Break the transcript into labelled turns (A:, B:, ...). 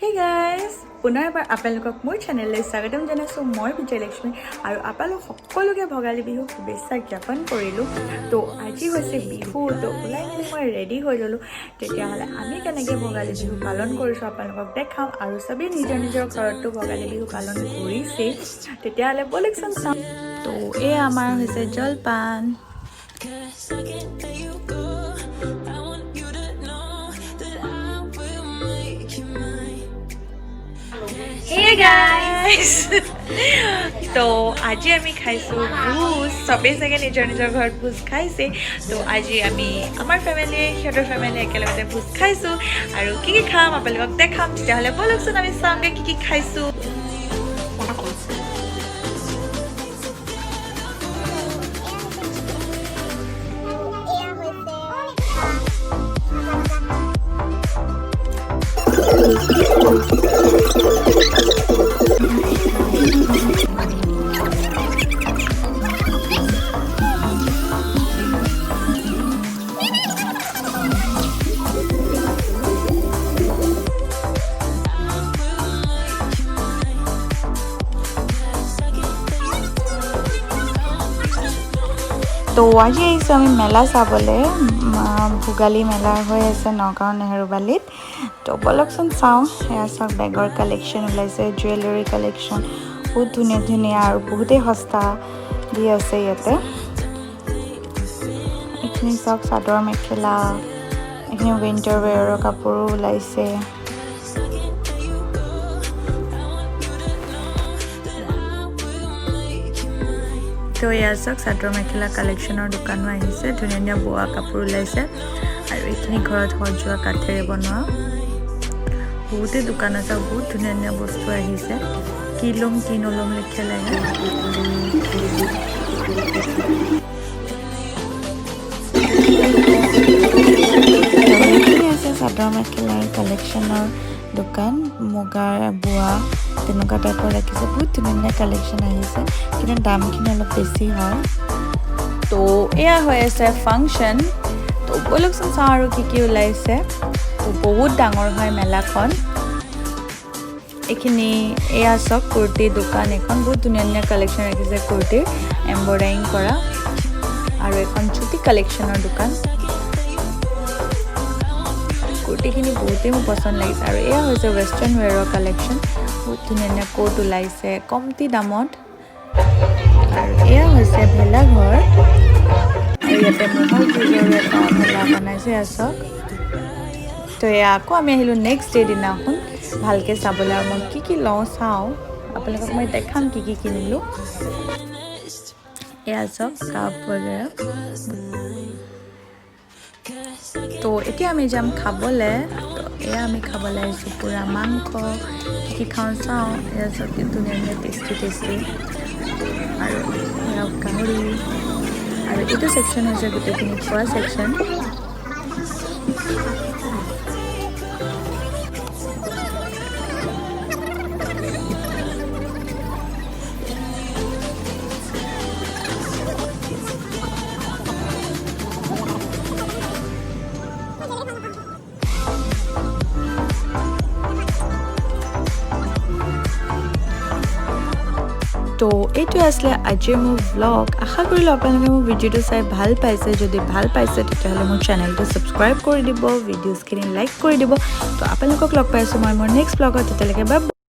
A: Hey guys, পুনৰ এবাৰ আপোনালোকক মোৰ চেনেললৈ স্বাগতম জনাইছোঁ। মই বিজয়লক্ষ্মী আৰু আপোনালোক সকলোকে ভোগালী বিহু শুভেচ্ছা জ্ঞাপন কৰিলোঁ। তো আজি হৈছে বিহু, তো ওলাই মেলি মই ৰেডি হৈ ল'লোঁ। তেতিয়াহ'লে আমি কেনেকৈ ভোগালী বিহু পালন কৰিছোঁ আপোনালোকক দেখাম আৰু চবেই নিজৰ নিজৰ ঘৰতো ভোগালী বিহু পালন কৰিছেই। তেতিয়াহ'লে ব'লকচোন চাওঁ। তো এয়া আমাৰ হৈছে জলপান।
B: 'Cause I can't let you go. I want you to know that I will make you mine.
A: Hey guys, তো আজি আমি খাইছোঁ ভোজ। চবেই চাগে নিজৰ নিজৰ ঘৰত ভোজ খাইছে। তো আজি আমি আমাৰ ফেমিলি, সিহঁতৰ ফেমিলি একেলগতে ভোজ খাইছোঁ আৰু কি কি খাম আপোনালোকক দেখাম। তেতিয়াহ'লে ব'লকচোন, আমি চাওঁগৈ কি কি খাইছোঁ।
C: এয়া হৈছে।
B: 'Cause I can't let you go. I want you to know.
A: তো আজি আহিছোঁ আমি মেলা চাবলৈ। ভোগালী মেলা হৈ আছে নগাঁও নেহেৰুবালিত। তো ব'লকচোন চাওঁ। সেয়া চাওক, বেগৰ কালেকশ্যন ওলাইছে, জুৱেলাৰী কালেকশ্যন, বহুত ধুনীয়া ধুনীয়া আৰু বহুতেই সস্তা দি আছে ইয়াতে। এইখিনি চাওক, চাদৰ মেখেলা, এইখিনি উইণ্টাৰ ৱেৰৰ কাপোৰো ওলাইছে।
B: 'Cause I can't let you go. I want you to know that I will make you mine.
A: তো এয়া চাওক, চাদৰ মেখেলা কালেকশ্যনৰ দোকানো আহিছে, ধুনীয়া ধুনীয়া বোৱা কাপোৰ ওলাইছে আৰু এইখিনি ঘৰত সজোৱা কাঠেৰে বনোৱা বহুতেই দোকান আছে আৰু বহুত ধুনীয়া ধুনীয়া বস্তু আহিছে। কি ল'ম কি নল'ম লেখীয়া লাগে। তো এইখিনি আছে চাদৰ মেখেলাৰ কালেকশ্যনৰ দোকান। মুগাৰ বোৱা তেনেকুৱা টাইপৰ ৰাখিছে। বহুত ধুনীয়া ধুনীয়া কালেকশ্যন আহিছে, কিন্তু দামখিনি অলপ বেছি হয়। তো এয়া হৈ আছে ফাংচন। তো ব'লকচোন চাওঁ আৰু কি কি ওলাইছে। তো বহুত ডাঙৰ হয় মেলাখন। এইখিনি এয়া চাওক, কুৰ্তিৰ দোকান এখন। বহুত ধুনীয়া ধুনীয়া কালেকশ্যন ৰাখিছে কুৰ্তিৰ, এম্ব্ৰইডাৰিং কৰা আৰু এখন চুটি কালেকশ্যনৰ দোকান। কুৰ্তিখিনি বহুতেই মোৰ পচন্দ লাগিছে। আৰু এয়া হৈছে ৱেষ্টাৰ্ণ ৱেৰৰ কালেকশ্যন। বহুত ধুনীয়া ধুনীয়া কোট ওলাইছে কমটি দামত। আৰু এয়া হৈছে ভেলাঘৰ আৰু ইয়াতে ম'হৰ যুঁজৰো এটা মেলা বনাইছে, এয়া চাওক। তো এয়া আকৌ আমি আহিলোঁ নেক্সট ডে দিনাখন ভালকৈ চাবলৈ আৰু মই কি কি লওঁ চাওঁ। আপোনালোকক মই দেখাম কি কি কিনিলোঁ। এয়া চাওক, কাপ বগেৰা। তো এতিয়া আমি যাম খাবলৈ। তো এয়া আমি খাবলৈ আহিছোঁ পূৰা মাংস। কি কি খাওঁ চাওঁ। এয়া চাওক, কি ধুনীয়া ধুনীয়া টেষ্টি টেষ্টি। আৰু এয়া গাহৰি আৰু এইটো ছেকশ্যন হৈছে গোটেইখিনি খোৱা ছেকশ্যন। তো এইটোৱে আছিলে আজিৰ মোৰ ভ্লগ। আশা কৰিলোঁ আপোনালোকে মোৰ ভিডিঅ'টো চাই ভাল পাইছে। যদি ভাল পাইছে, তেতিয়াহ'লে মোৰ চেনেলটো ছাবস্ক্ৰাইব কৰি দিব, ভিডিঅ'জখিনি লাইক কৰি দিব। তো আপোনালোকক লগ পাইছোঁ মই মোৰ নেক্সট ভ্লগত। তেতিয়ালৈকে বাই।